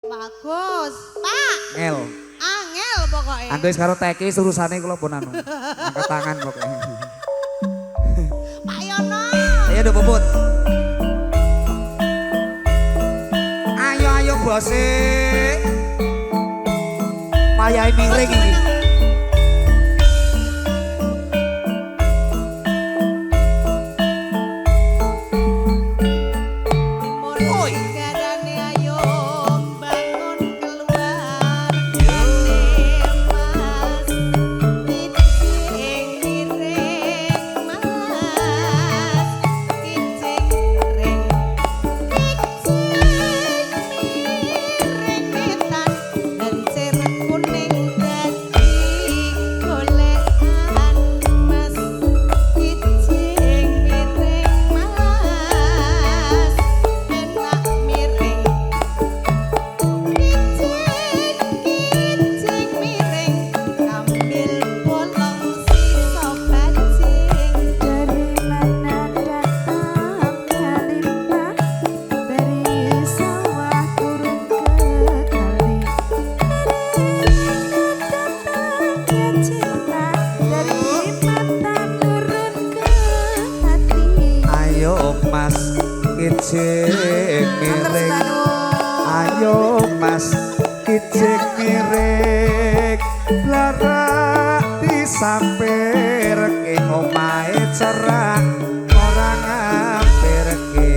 Bagus. Pak. Ngel. Angel pokoknya. Anggo wis karo teki urusane kula pun anu. Angkat tangan pokoknya. Pak Yono. Ayo do Puput. Ayo ayo bose. Mayahe miring iki. Ayo Mas kijing miring blarak disampirke omahe cerak ora ngampirke.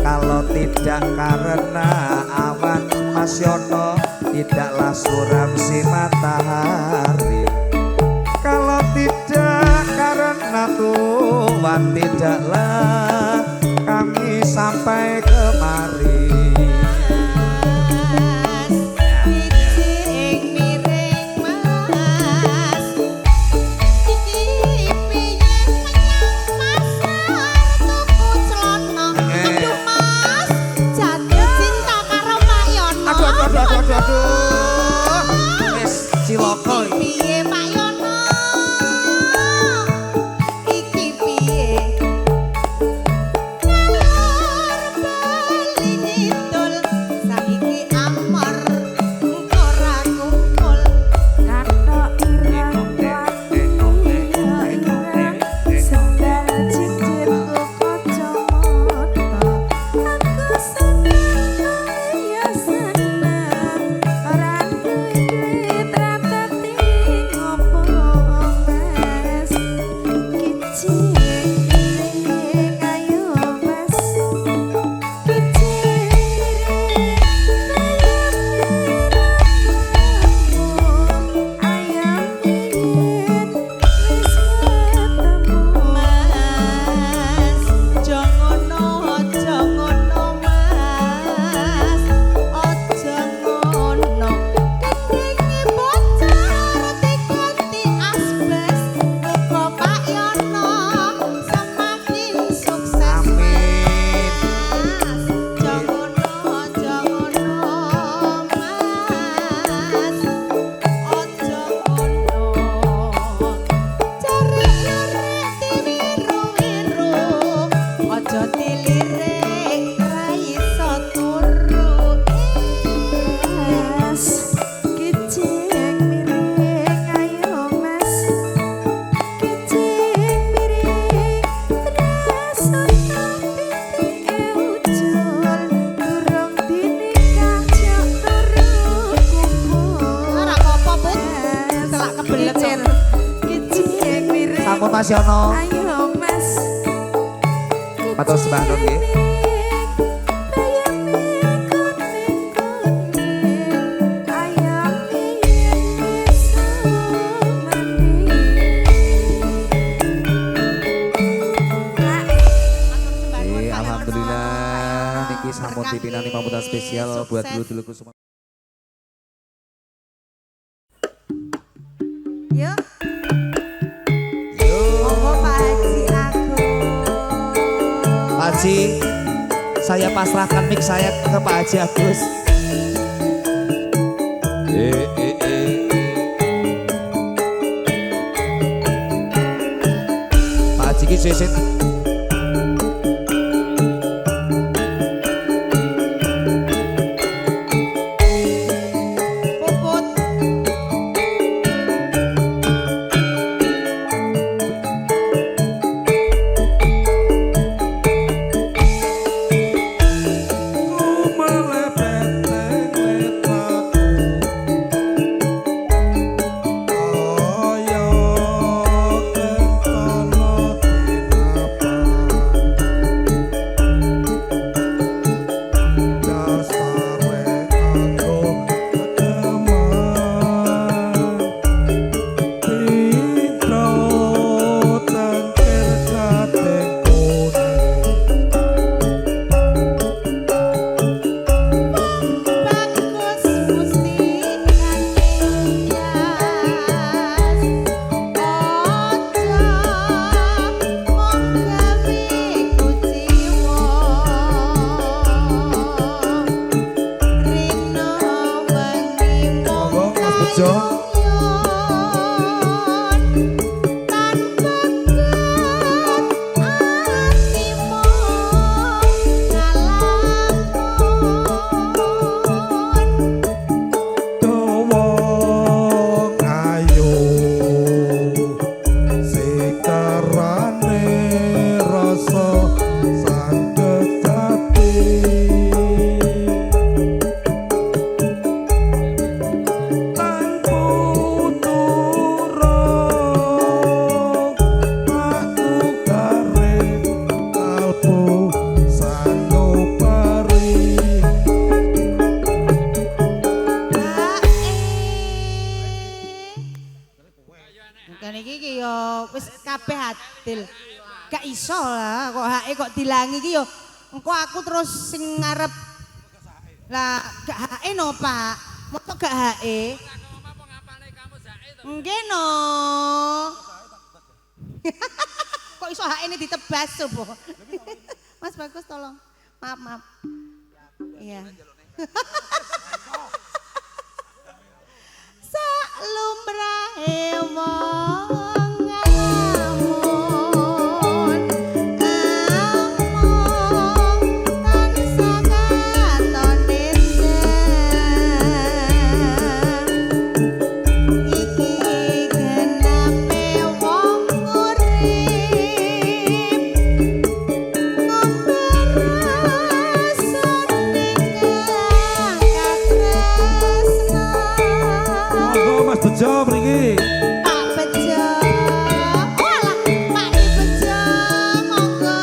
Kalau tidak karena awan Mas Yono tidaklah suram si matahari. Kalau tidak karena Tuhan tidaklah kami sampai kemari. Sampun Mas Yono. Ayo Mas. Matur sembah nuwun nggih. Alhamdulillah niki sampun pimpinan pamungkas spesial buat dulur-dulurku semua. Yuk. Monggo Pak Haji Agus. Pak Haji, saya pasrahkan mic saya ke Pak Haji Agus. Pak Haji ki sisit. Adil. Gak iso lah kok hake kok dilangi iki yo. Engko aku terus sing ngarep. Lah gak hake no, Pak. Mosok gak hake? Nggih no. Kok iso hake ini ditebas coba. Mas Bagus tolong. Maaf, maaf. Iya. Sak lumrahe wong ngalamun, amung tansah katon endang. Iki genape wong urip ngombe rasane kang katresnan. Monggo Mas Bejo mriki. Pak Bejo, walah Pak Bejo, monggo.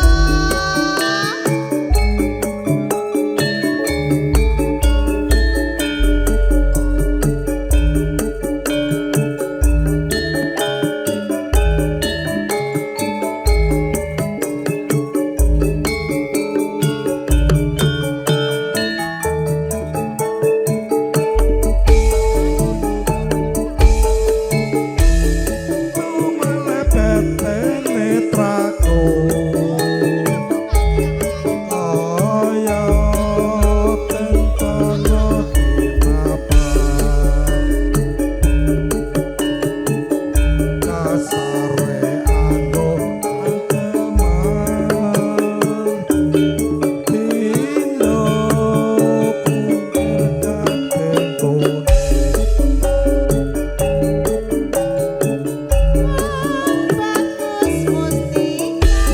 Tumelepetene traku kaya tentara dinapan kasare anggo ageman dino kungkir katentune. Bagus mustika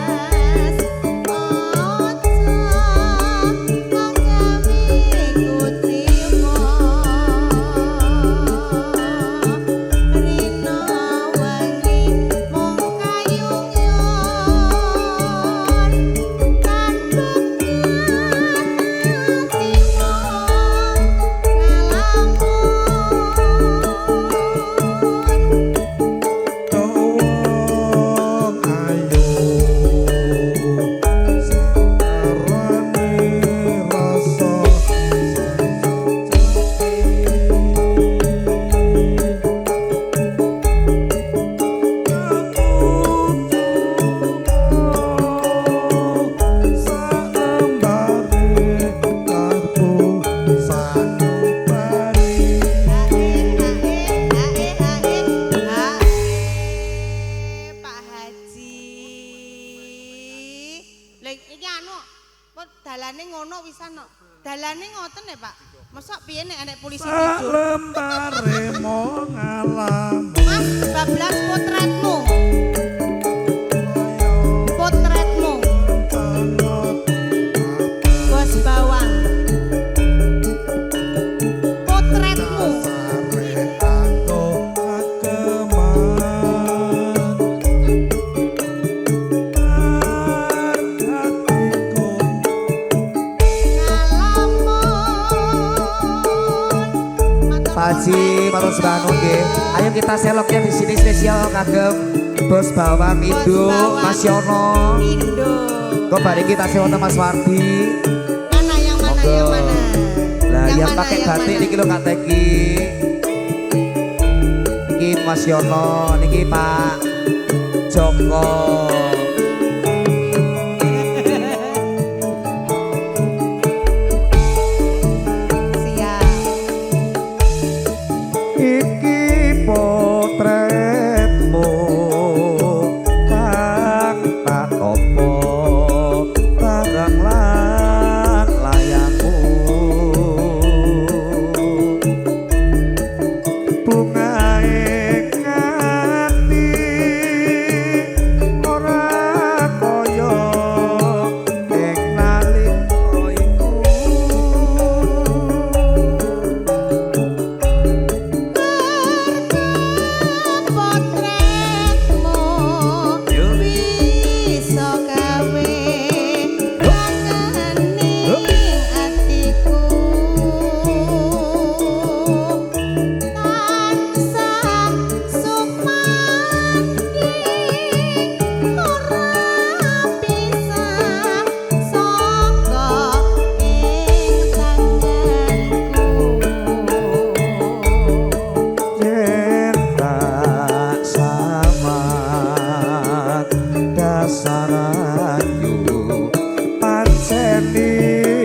nias, ojo nggawe kuciwa. Rino wengi mung kayungyon, tan bekat ati wong ngalamun. Wong ayu sing arane rasa sejati saembare karbu sanubari. Hae hae hae hae hae Pak Haji. Lah iki anu kok dalane ngono wisan kok. Dalane ngoten ya, Pak. Mosok piye nek enek polisi Sak tidur? lembare mung ngalamun Mas, bablas potretmu. Potretmu, Bos Bawang. Potretmu. Kasare anggo ageman atiku Ngalamun. Matur Pak Haji, matur sembah nuwun nggih. Ayo kita seloknya di sini spesial kagem Bos Bawang Bos Indo, Bawang Mas Yono. Indo. Kok bari kita wonten Mas Wardi. Mana yang mana Monggo. yang mana? Lah yang mana, pakai yang batik mana? niki lho Kak Teki. Niki Mas Yono, niki Pak Joko. Siap. Iki potretmu kang tak topo barang lan layangmu bungae ngati ora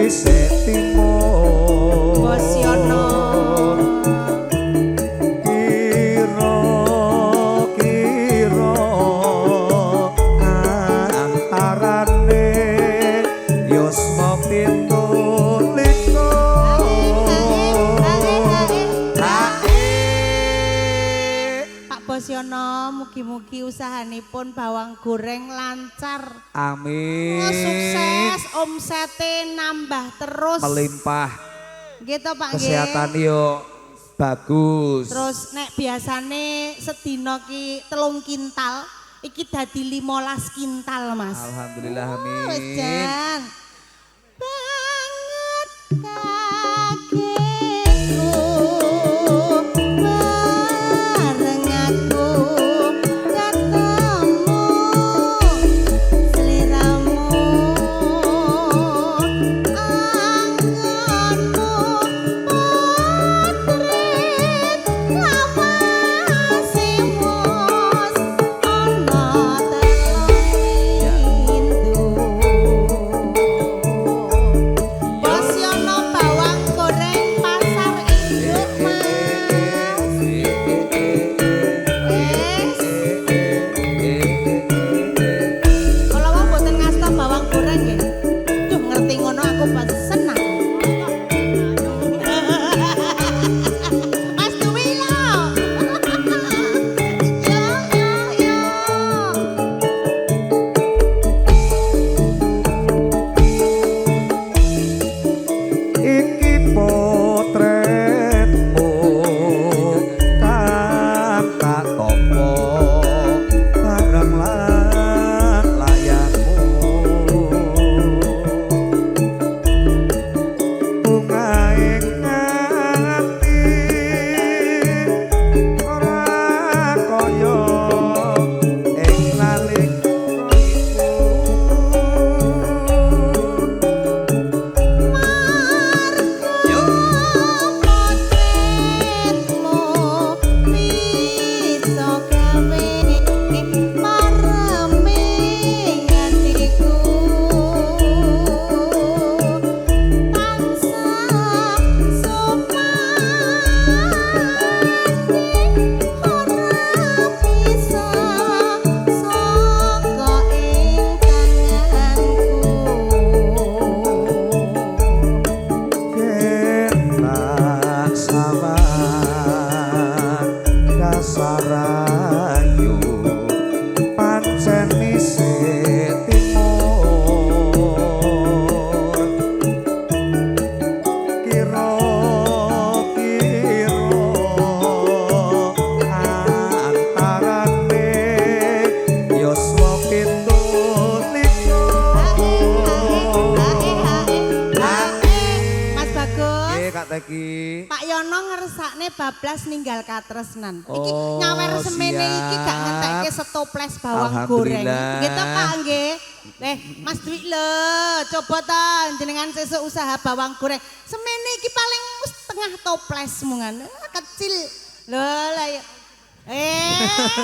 isih timur. Bos Yono. Kira-kira antarane yuswa 27. Pak Bosyono, mugi-mugi usahanipun bawang goreng lancar. Amin. Oh, sukses, omsete nambah terus. Melimpah. Gitu Pak nggih. Kesehatan yo bagus. Terus nek biasane sedina ki 3 kintal, iki dadi 15 kintal, Mas. Alhamdulillah Oh, amin. wis jan. Banget kagetku bareng aku ketemu sliramu anggonmu potret lawase wis ana telung windu. Bos Yono bawang goreng pasar induk Mas. Wes. Kalau wong mboten ngasta bawang goreng nggih. Duh ngerti ngono aku pesen aku. Mas Dwi lho. Yo yo yo. Iki potretmu kang tak topo bareng lan layangmu bungae ati ora kaya ing nalika iku. Potretmu bisa gawe mareme atiku tansah sopati ora bisa saka ing tanganku. Yen tak sawan dasarayu pancen isih timur. Kira-kira antarane yuswa 27. Mas Bagus. Nggih Kak Teki. Pak Yono ngersakne bablas ninggal katresnan. Iki Oh, nyawer semene iki gak siap. ngentekke setoples bawang goreng. Alhamdulillah. Gitu Pak nggih. Mas Dwi lho, coba ta jenengan sesuk usaha bawang goreng. Semene iki paling setengah toples mungan. Kecil. Lho lah ya.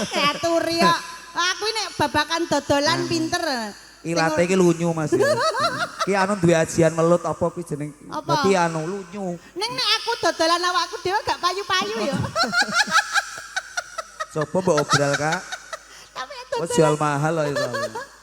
Kreatur ya. Aku ini nek babakan dodolan pinter. Ilate iki lunyu Mas. ya. Ki anu duwe ajian melut apa kuwi jeneng? Apa? Dadi anu lunyu. Ning nek aku dodolan awakku dhewe gak payu-payu ya. Coba mbok obral Kak. Tapi Oh, dodolan jual mahal loh itu.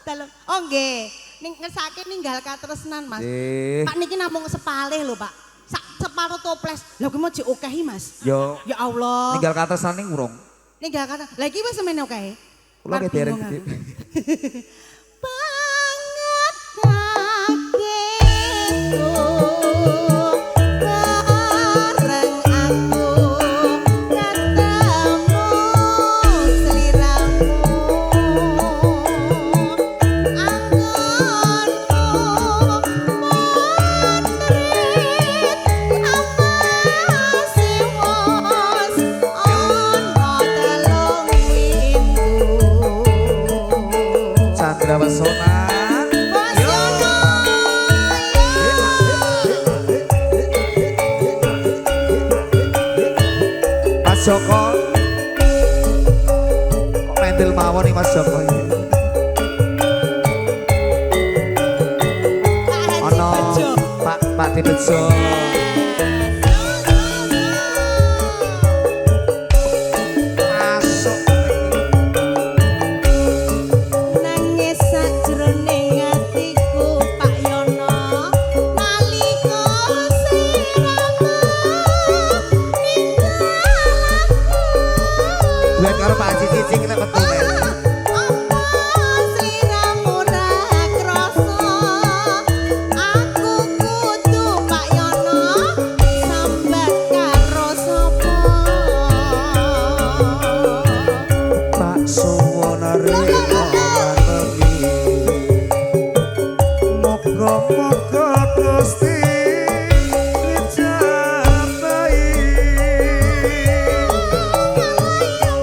Dalem. Oh nggih, ning ngersake ninggal katresnan, Mas. Nggih. Pak niki namung sepalih lho, Pak. Sak separo toples. Lha kuwi mau jek okehi, Mas. Yo Ya Allah. ninggal katresnan ning urung. Ninggal katresnan. Lah iki wis semene okehi. Kula nggih dereng Bingung gede. aku. Banget kagetku bareng aku ketemu sliramu anggonmu potret amase wis ana telung windu. Chandra Pesona. Bos Yono, yo. Mas Joko. Kok mendel mawon nih Mas Joko iki. Pak Haji Ono Bejo. Pak Pak Dibejo. Masuk. Nangis sajroning atiku Pak Yono nalika siramu ninggal aku. Duet karo Pak Haji Cicing nek metu. Nek. Apa sliramu ra krasa? Aku kudu Pak Yono sambat karo sapa? Tak suwun rina wengi. Muga-muga Gusti ngijabahi.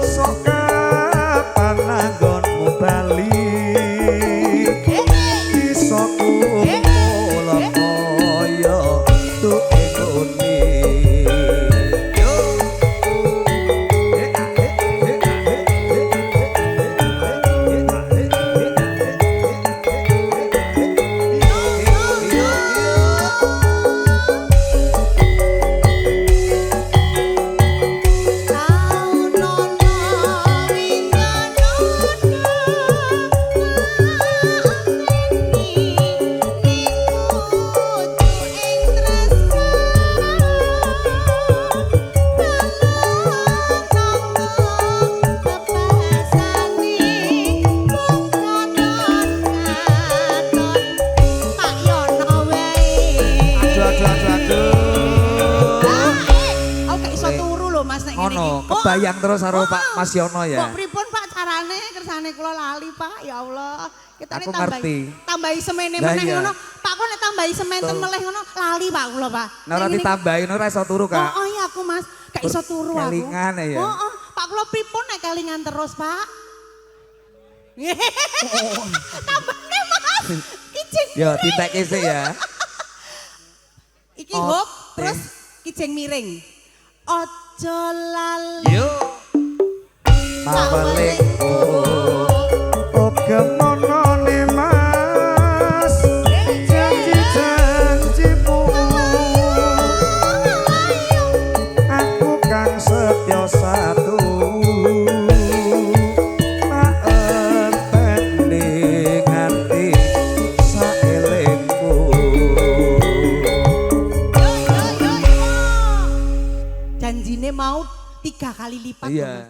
Sok kapan anggonmu bali iso kumpul kaya tuke ngene. Yo. Eh, ah, eh, eh, ah, eh, eh, eh, eh, eh, eh, ah, eh, eh, ah, eh, eh, eh, eh, eh, eh. Yo, yo, yo. Taunono windono ngenteni ning kudu ing tresna bebasane mung katon katon Pak Yono wae. Aduh, aduh, aduh, aduh. Ah, aku gak iso turu lho Mas nek ngene Ngono, iki. kebayang terus karo Oh, Pak Mas Yono ya. Kok pripun Pak carane kersane kula lali Pak, ya Allah. Kita Aku ngerti. Tambahi semene Lah meneh iya. ngono. Pak kok nek tambahi sementen Betul. meleh ngono lali Pak kula Pak. Nek ora Nek ngene iki- ditambahin ora iso turu, Kak. Oh, oh iya aku Mas, gak iso turu aku. Kelingan ya. Oh, oh. Pak kula pripun nek kelingan terus Pak? Tambahne Mas. Kijing. Yo, ditekke sik ya. Iki Oh, hop terus kijing miring. Ojo lali. Yo. Mawelingku oge monone Mas janji-janjimu aku kang setya satu tak enteni nganti saelingku. Janjine mau 3 kali lipat. Iya.